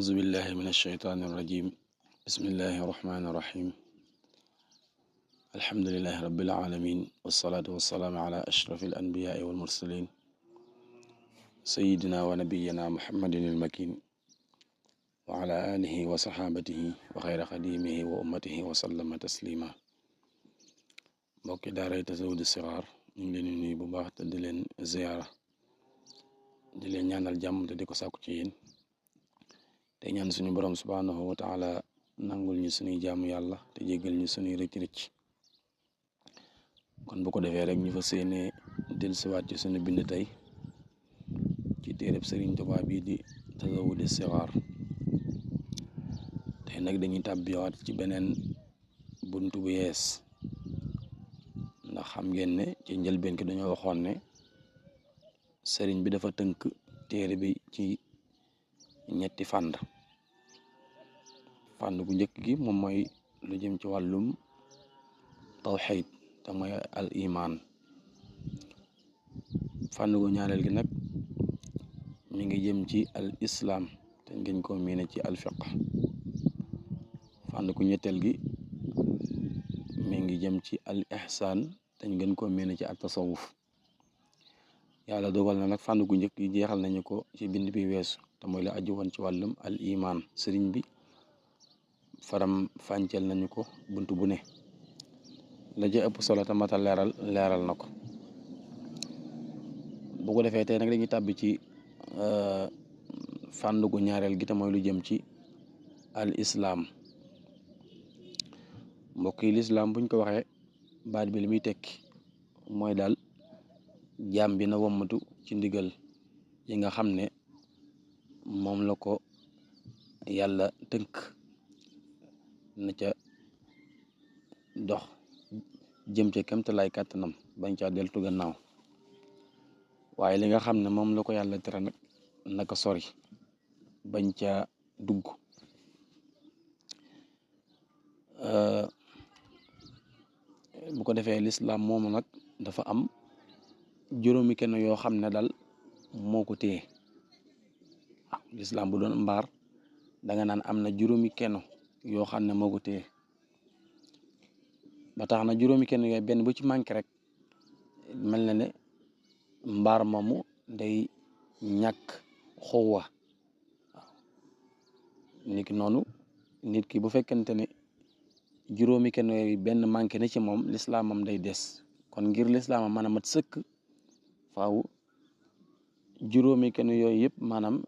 أعوذ بالله من الشيطان الرجيم بسم الله الرحمن الرحيم الحمد لله رب العالمين والصلاة والسلام على أشرف الأنبياء والمرسلين سيدنا ونبينا محمد المكين وعلى آله وصحابته وخير خديمه وأمته وسلم تسليما mbokki daaray Tazawudu Sixaar ñu ngi leen di nuyu bu baax te di leen ziyaara di leen ñaanal jàmm te di ko sàkku ci yéen te ñaan suñu borom subhaanahu wa taala nangul ñu suñuy jaamu yàlla te jéggal ñu suñuy rëcc-rëcc kon bu ko defee rek ñu fa séenee dellusiwaat ci suñu bind tey ci téereb Sëriñ Tuubaa bii di Tazawudu Sixaar tey nag dañuy tàbbiwaat ci beneen buntu bu yees ndax xam ngeen ne ci njëlbeen ki dañoo waxoon ne sëriñ bi dafa tënk téere bi ci ñetti fànn gu njëkk gi moom mooy lu jëm ci wàllum tawxiid te mooy al iman fànn gu ñaareel gi nag mi ngi jëm ci al islaam te ngeen ko miine ci al fiqh fànn gu ñetteel gi mi ngi jëm ci al ihsaan te ngeen ko miine ci at tasawuf yàlla dogal na nag fànn gu njëkk yi jeexal nañu ko ci bind bi weesu te mooy la aju woon ci wàllum al iman sëriñ bi faram fànceel nañu ko bunt bu ne la ja ëpp solo te mata leeral na ko bu ko defee tey nag dañuy tàbbi ci fànn gu ñaareel gi te mooy lu jëm ci al islaam mbokk yi lislaam buñ ko waxee baat bi li muy tekki mooy daal jaam bi na wommatu ci ndigal yi nga xam ne moom la ko yàlla tënk na ca dox jëm ca kemtalaay kàttanam bañ caa deltu gannaaw waaye li nga xam ne moom la ko yàlla tere nag naka sori bañ caa dugg bu ko defee lislaam moomu nag dafa am juróomi kenn yoo xam ne daal moo ko téye waaw lislaam bu doon mbaar danga naan am na juróomi kenn yoo xam ne moo ko téye ba tax na juróomi kenn yooyu benn bu ci manqué rek mel na ne mbaar moomu day ñàkk xuwa waaw nit ki noonu nit ki bu fekkente ne juróomi kenn yooyu benn manqué na ci moom lislaamam day des kon ngir lislaamam mën a mat sëkk faaw juróomi kenn yooyu yëpp maanaam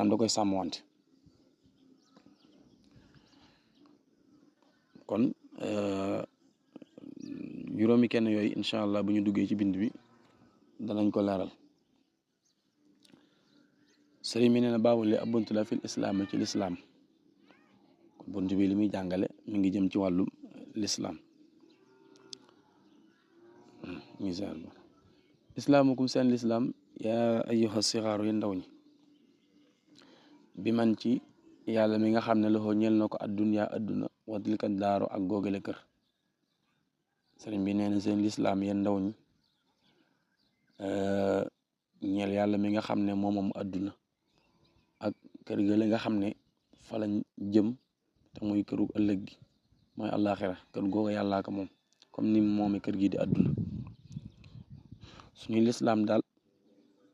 da koy sàmmwante kon juróomi kenn yooyu incha allah bu ñu duggee ci bind bi danañ ko leeral sëriñ mi nee na baabul li ab bunt la fil islaam ci lislaam kon bunt bi li muy jàngale mi ngi jëm ci wàllum lislaam islaamukum seen lislaam yaa ayyuha sixaaru yi ndaw ñi bi man ci yàlla mi nga xam ne loxo ñeel na ko adduna wa tilka daaru ak googale kër sëriñ bi nee na seen lislaam yéen ndaw ñi ñeel yàlla mi nga xam ne moom adduna ak kër ga la nga xam ne fa lañ jëm te muy këru ëllëg gi mooy àllaaxira kër googa yàllaa ko moom comme ni moome kër gi di adduna suñu lislaam daal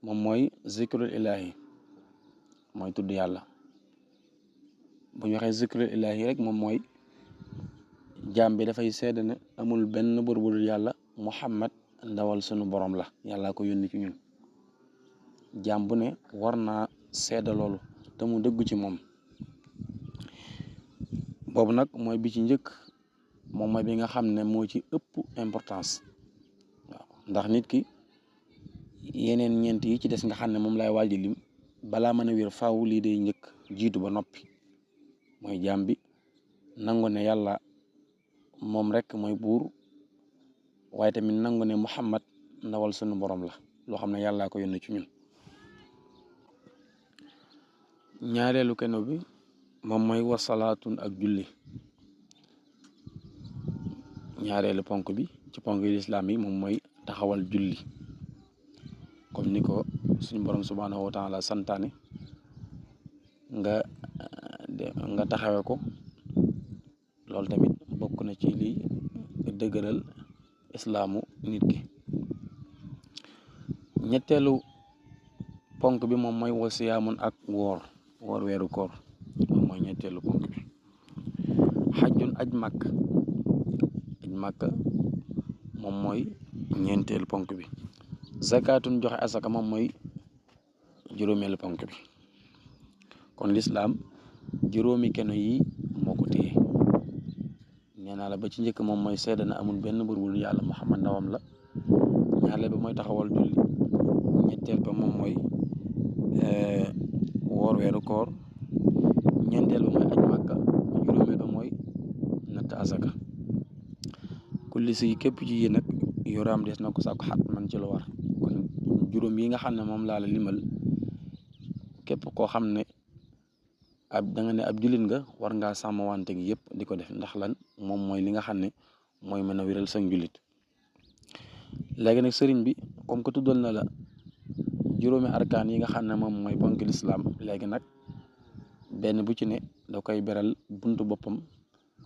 moom mooy zikrul ilahi mooy tudd yàlla bu ñu waxee zikrul ilahi rek moom mooy jaam bi dafay seede ne amul benn buur bu dul yàlla muhammad ndawal sunu borom la yàllaa ko yónni ci ñun jaam bu ne war naa seede loolu te mu dëggu ci moom boobu nag mooy bi ci njëkk moom mooy bi nga xam ne moo ci ëpp importance waaw ndax nit ki yeneen ñeent yi ci des nga xam ne moom lay waaj lim balaa mën a wér faaw lii day njëkk jiitu ba noppi mooy jaam bi nangu ne yàlla moom rek mooy buur waaye tamit nangu ne muhammad ndawal sunu borom la loo xam ne yàllaa ko yónni ci ñun ñaareelu keno bi moom mooy wasalaatun ak julli ñaareelu ponk bi ci ponk yi lislaam yi moom mooy taxawal julli comme ni ko suñu borom subhaanahu wa taala santaane nga taxawe ko loolu tamit bokk na ci li dëgëral islaamu nit ki. ñetteelu ponk bi moom mooy wasiyaamun ak woor weeru koor moom mooy ñetteelu ponk bi. xajjun aj màkk moom mooy ñeenteelu ponk bi. zakatun joxe asaka moom mooy juróomeelu ponk bi. kon lislaam juróomi keno yi moo ko téye nee naa la ba ci njëkk moom mooy seede na amul benn buur bu dul yàlla Muhammad ndawam la. ñaareel ba mooy taxawal julli. ñetteel ba moom mooy woor weeru koor. ñeenteel ba mooy aj màkka. juróomeel ba mooy natt asaka. kulli si képp ci yi nag yoraam des na ko sàkku xat man ci lu war. kon juróom yi nga xam ne moom laa la limal képp koo xam ne da nga ne ab jullit nga war ngaa sàmm wante gi yëpp di ko def ndax lan moom mooy li nga xam ne mooy mën a wéral sa jullit. léegi nag sëriñ bi comme que tuddal na la juróomi arkaan yi nga xam ne moom mooy ponk lislaam léegi nag benn bu ci ne da koy beral buntu boppam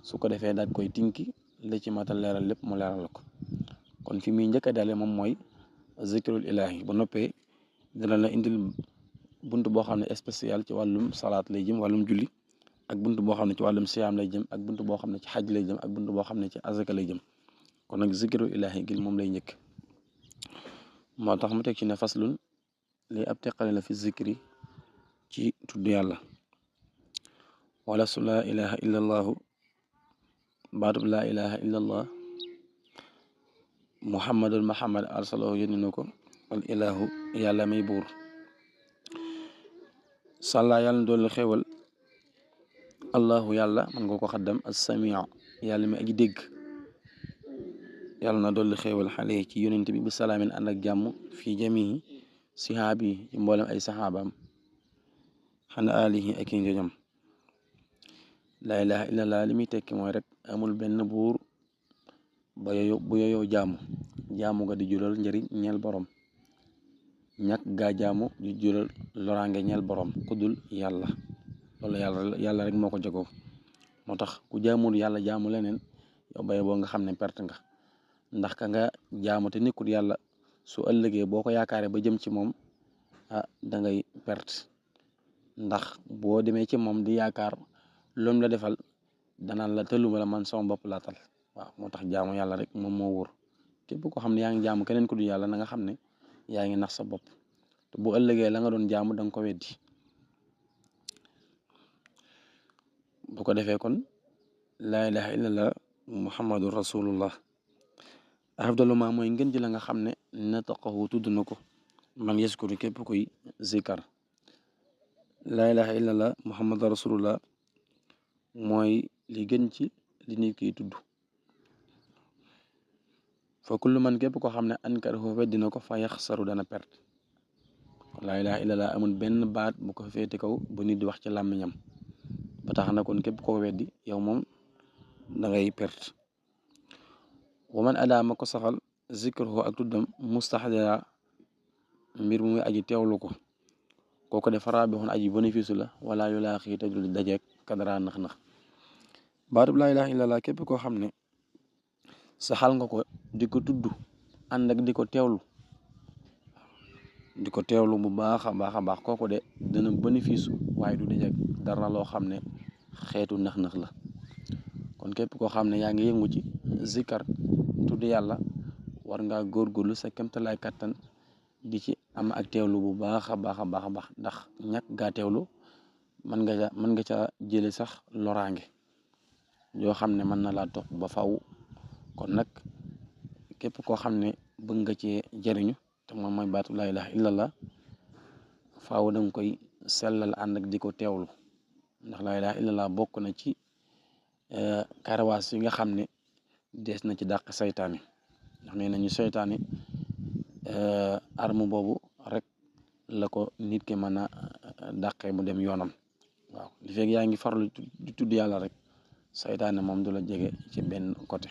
su ko defee daal koy tinki la ci matal leeral lépp mu leeral ko. kon fi muy njëkk a dale moom mooy zikrul ilahi ba noppee dina la indil bunt boo xam ne spécial ci wàllum salaat lay jëm wàllum julli ak bunt boo xam ne ci wàllum siyaam lay jëm ak bunt boo xam ne ci xaj lay jëm ak bunt boo xam ne ci azaka lay jëm. kon nag zikrul ilahi gi moom lay njëkk moo tax mu teg ci ne faslun li ab teqale la fi zikri ci tudd yàlla. wala su laa ilaha illa allahu baatub laa ilaha illa allah muhammadul muhammad arsalahu yónni na ko al ilahu yàlla may buur. sàlla yàlla na doolu xewal allahu yàlla man nga ko xaddam as-samiu yàlla mi aji dégg. yàlla na doolu xewal xale ci yonent bi salaamin ànd ak jàmm fii jamihi sihaabi yi ci mboolem ay saxaabaam xana alihi ak i njëñam. laa ilaha illallah li muy tekki mooy rek amul benn buur bu yoyoo jaamu ga di jural njëriñ ñeel borom ñàkk gaa jaamu di jural loraange ñeel borom kudul yàlla. loolu yàlla rek moo ko jagoo. moo tax ku jaamul yàlla jaamu leneen yow bay boo nga xam ne perte nga ndax ka nga jaamu te nekkul yàlla su ëllëgee boo ko yaakaaree ba jëm ci moom da ngay perte ndax boo demee ci moom di yaakaar loolu la defal danaan la tëluma la man sama bopp laa tal. waaw moo tax jaamu yàlla rek moom moo wóor képp koo xam ne yaa ngi jaamu keneen ku du yàlla na nga xam ne yaa ngi nax sa bopp te bu ëllëgee la nga doon jaamu da nga ko weddi. bu ko defee kon laa ilaha illallah muhammadu rasulullah afdalu ma mooy ngën ji la nga xam ne nataqahu tudd na ko man yaskuru képp kuy zikar. laa ilaha illallah muhammadu rasulullah mooy li gën ci li nit kiy tudd. fa kullu man képp koo xam ne ankarahu weddina ko fa yaxsaru dana perte. laa ilaha illallah amul benn baat bu ko féete kaw bu nit di wax ci làmmiñam ba tax na kon képp koo weddi yow moom da ngay perte. wa man adaama ko saxal zikruhu ak tuddam mustaxdara mbir mu muy aji teewlu ko kooku de farabixun aji bénéfice la wala yu laa xii tajul dajeek kadara nax-nax. baatub laa ilaha illallah képp koo xam ne saxal nga ko di ko tudd ànd ak di ko teewlu bu baax a baax kooku de dana bénéfice waaye du dajeek dara loo xam ne xeetu nax-nax la. kon képp koo xam ne yaa ngi yëngu ci zikar tudd yàlla war ngaa góorgóorlu sa kemtalaay kattan di ci am ak teewlu bu baax a baax ndax ñàkk gaa teewlu mën nga ca jële sax loraange yoo xam ne mën na laa topp ba faw. kon nag képp koo xam ne bëgg nga cee jëriñu te moom mooy baatu laa ilaha illallah faaw da nga koy sellal ànd ak di ko teewlu ndax laa ilaha illallah bokk na ci karawaas yi nga xam ne dees na ci dàq saytaane ndax nee nañu saytaane arme boobu rek la ko nit ki mën a dàqee mu dem yoonam. waaw li fekk yaa ngi farlu di tudd yàlla rek saytaane moom du la jege ci benn côté.